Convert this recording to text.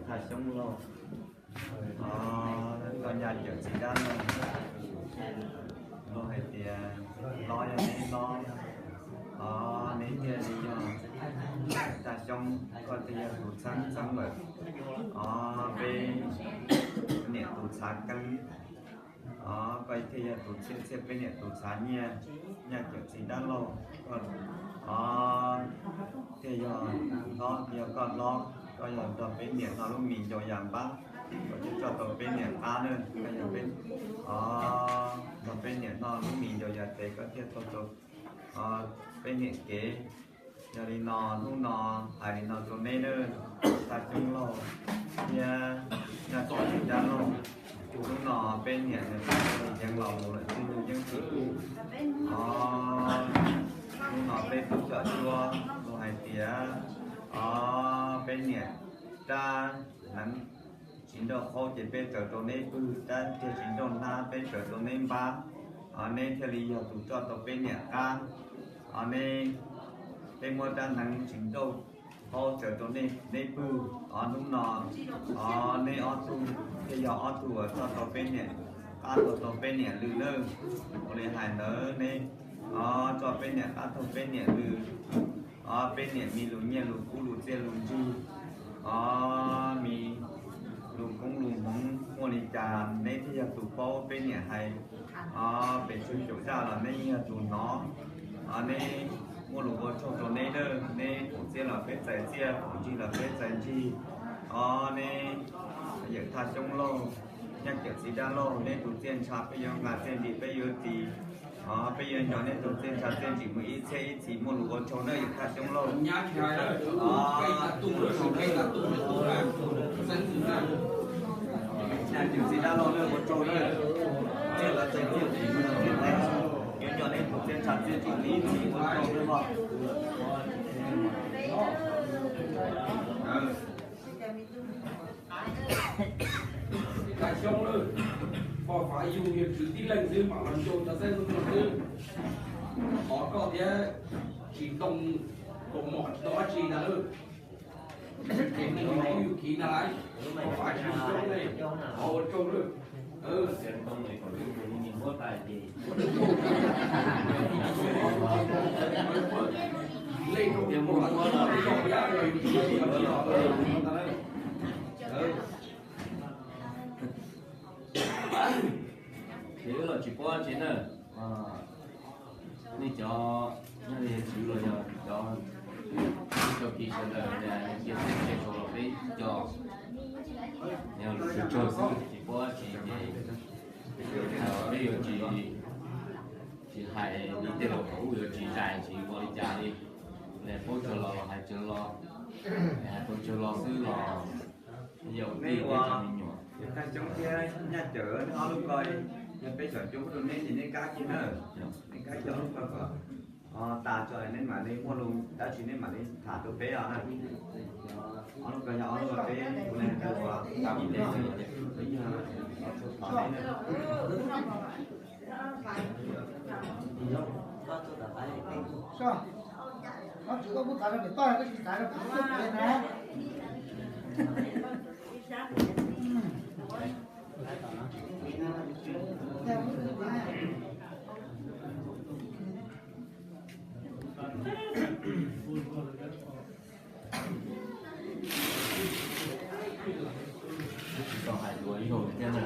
Thaj Xyoob Lauj, o, koj nyaj cawm txiv dab laug, luag hais tias hlob yog neb hlob, o, neb thiaj li yog Thaj Xyoob, koj thiaj yog tus txheeb txheeb lawm, o, peb niam tus txhav keeb. O, koj thiaj yog tus txhiaj txhiaj peb niam tus txhav nyiaj, nyaj cawm txiv dab laug, o, thiaj yog hlob, yog koj hlob, koj yog nrog peb niam noj lub mis ncau yas npab, koj thiaj txawj tau peb niam qab na, koj yog peb, o, nrog peb niam noj lub mis ncau yas tes koj thiaj tau tau, o, peb niam kev. Yog li no, hnub no hais li no rau neb nawb, Thaj Xyoob Lauj thiab nyaj cawm txiv dab laug, hnub no peb niam nws yeej los mus lawm txij nuj yeeb txwj kuj, o, hnub no peb tub cov cuab luag hais tias, o, peb niam rab hneev tsis nrauj qaub ces peb tsaws rau neb pwg, rab tiag tsis nrauj hnab peb tsaws rau neb npab, o, neb thiaj li yog tus txawj tau peb niam qab, o, neb, peb muab rab hneev tsis nrauj qaub tsaws rau neb pwg, o, hnub no, o, neb ob tug thiaj yog ob tug uas txawj tau peb niam qab, tau tau peb niam lwm nawb. Ua li hais ntawd neb, o, txawj peb niam qab taug peb niam lwm, o, peb niam me lus nyiaj lus kub lus txiaj lus ntsig, o, me lus koob lus hmoov muaj li cas neb thiaj yog tus paub peb niam hais, o, pes tsawg caum zaj los neb yeej yog tus hnov, o, neb muaj lus ua tsaug rau neb nawb, neb foom txiaj los peb txais txiaj, foom ntsig los peb txais ntsig, o, neb yawm Thaj Xyoob Lauj, nyaj cawm txiv dab laug, neb tus txiaj ntsha peb yuav nqa, txiaj ntsig peb yuav ris, o, peb yuav nco neb tus txiaj ntsha txiaj ntsig mus ib txhiab ib txhis, muaj lus ua tsaug nawb yawm Thaj Xyoob Lauj. Nyaj cawm txiv dab laug nawb, ua tsaug nawb, txiaj los txais txiaj, ntsig los txais ntsig, yuav nco neb tus txiaj ntsha txiaj ntsig mus ib txhis, ua tsaug nawb mog. Thaj Xyoob lawm, poj fav yug yog tswv tib leeg xwb mam los ncau cov xeeb ntxwv xwb. Thov koj thiab tsis ntoo kaus mom tsis tau dab tsi ntag lawm. Ces nws hnov yus khiv ntag lauj, poj fav tsis zoo ne, thov ua tsaug lawm. Ces wb los tsis paub dab tsi na. Nej cov, yog li tswv los yog cov, cov kis sawv daws cia peb cia rau los peb cov, yog lus tsawg xwb tsis paub dab tsi ces peb yuav tsis, tsis hais li tej laus thaum ub yuav tsis zais tsis ua li cas li. Paub tsawg los hais tsawg los, hais tau tsawg los xwb los yog ua tij thiab cov me nyuam. Thaj Xyoob thiab Nyaj Cawm, neb ob lub ko, yog peb xyaum coob rau neb ces neb kab kiag na, neb kab kiag ob lub ko kom tas tso neb mam li muaj lus dab tsi neb mam li tham rau peb os na. Ob lub ko yog ob lub ko peb kuv li hais rau uas tas ib teg, peb yog los txog thov neb na. Tsis tau hais dua ib zaug thiab na.